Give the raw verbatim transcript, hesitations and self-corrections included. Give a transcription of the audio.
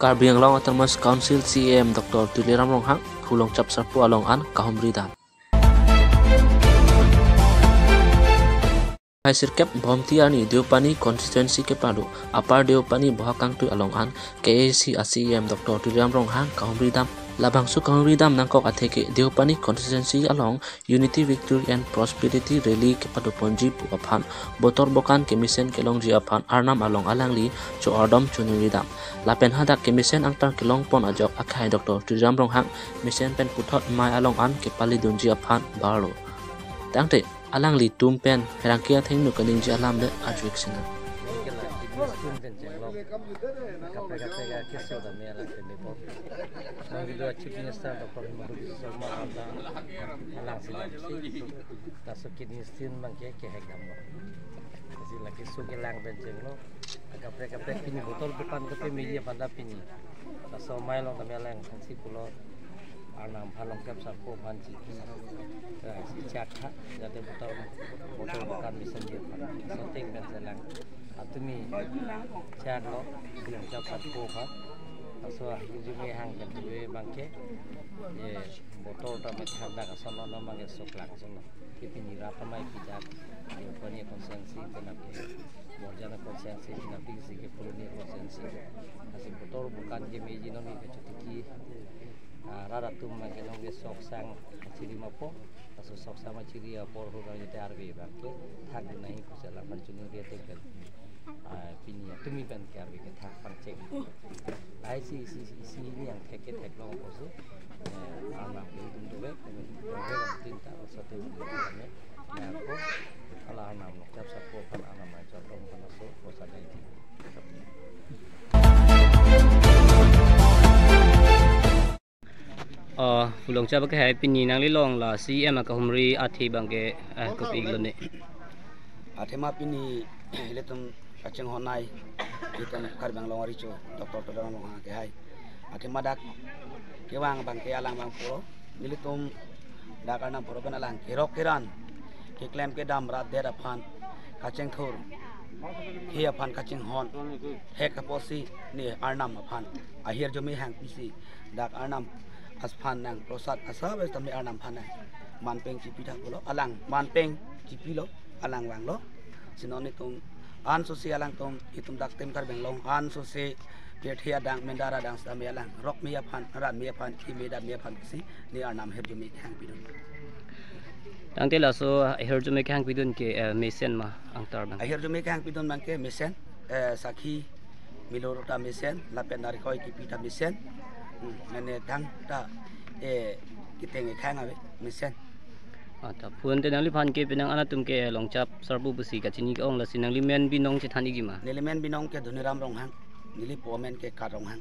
Karbi Anglong Autonomous Council C E M Doctor Tuliram Ronghang Phulongchap Sarpo along an kahumri dam. Hai sirkep Bhomti arni Deopani constituency kepado Upper Deopani Bohakangtui along an K A A C a C E M Doctor Tuliram Ronghang kahumri dam. Labangso kahumri dam nangkok atheke Deopani constituency along Unity Victory and Prosperity Rally kepadoponji pu aphan, botor bokan kemesen kelongji aphan Arnam along alangli cho-ardom choningri dam. Lapen hadak kemesen angtar kelongpon ajok akhai Doctor Tuliram Ronghang mesen pen puthot mei along an kepalidunji aphan barlo. Tangte alanglitum pen pherangke athengno kaningje alam le ajuik sinang. Kaprek kaprek akeso dam alang pen bebok. Nangli do Chief Minister Doctor Himanta Biswa Sarma anta alangsi damsi. Laso kidney stone abangke kehek damlo. Lasi lake so kelang pen chenglo. Kaprek kaprek pini botor bokan kepameji aphan ta pini. Laso mei along dam alang thansi pulo. Arnam aphan Longchap Sarpo aphan chi, eh, si chak tha, jate botor, botor bokan mesenji aphan. Laso ateng pen selang. Atumi chaklo, Longchap Sarpo aphan. Laso ahirjume hang pen jume abangke, ye botor ta methang dak ason lo abangke sok lang ason lo. Ke pini rat amei kijak, Deopani constituency, penap ke Borjan constituency, penap ke si ke Phuloni constituency. Lasi botor bokan kemeji non ke chotiki, ah, rat atum abangke non ke sok sang chiri mapo, laso sok sang chiri apor ho abang jete arve abangke thakdun nangji pusi alang aphan choningri ateng pen. Ah, pini atumi pen ke arve kethak pangcheng. Ai si, si, si, si ini yang thek ke theklong pusi. Eh, anak ini tum duwe, kami duwe, tinta, satu duwe, kami. Ya, aku, ala Arnam Longchap Sarpo aphan Arnam ai chortom aphan laso, pusi dai. Oh, Phulongchap ke hai pini nanglilong la C E M akahumri athe abangke, eh, kopi lo ne. Athema pini ilitum kachinghon ai, ilitum Karbi Anglong aricho, Doctor Tuliram Ronghang ke hai. Athema dak kevang abangke alang abang puro, ilitum dak Arnam puro pen alang kerok keran, keklem kedam rat det aphan kachingthur, he aphan kachinghon, hek apotsi ne Arnam aphan ahirjume hangpisi dak Arnam aphan nang prosad asap tame Arnam aphan nang manpeng chipi thak pulo, alang manpeng chipilo, alang vanglo. Si non itum ansose alangtum, itum dak tim Karbi Anglong ansose pirthe adang, mendara adang sitame alang rokme aphan, ranme aphan, keme damme aphan si ne Arnam ahirjume kehangpidun. Tangte laso ahirjume kehangpidun ke, eh, mesen ma angtar abang? Ahirjume kehangpidun abangke mesen, eh, sakhi milur ta mesen, lapen narikoi kipi ta mesen. Hmm, mane thangta, eh, kiteng ekhang ave mesen. Ah, ta phu ante nangliphan ke penang an atum ke Longchap Sarpo pusi kachini ke-ong, lasi nangli men binong chethan ikji ma? Neli men binong ke Dhoniram Ronghang, neli po amen ke Kat Ronghang.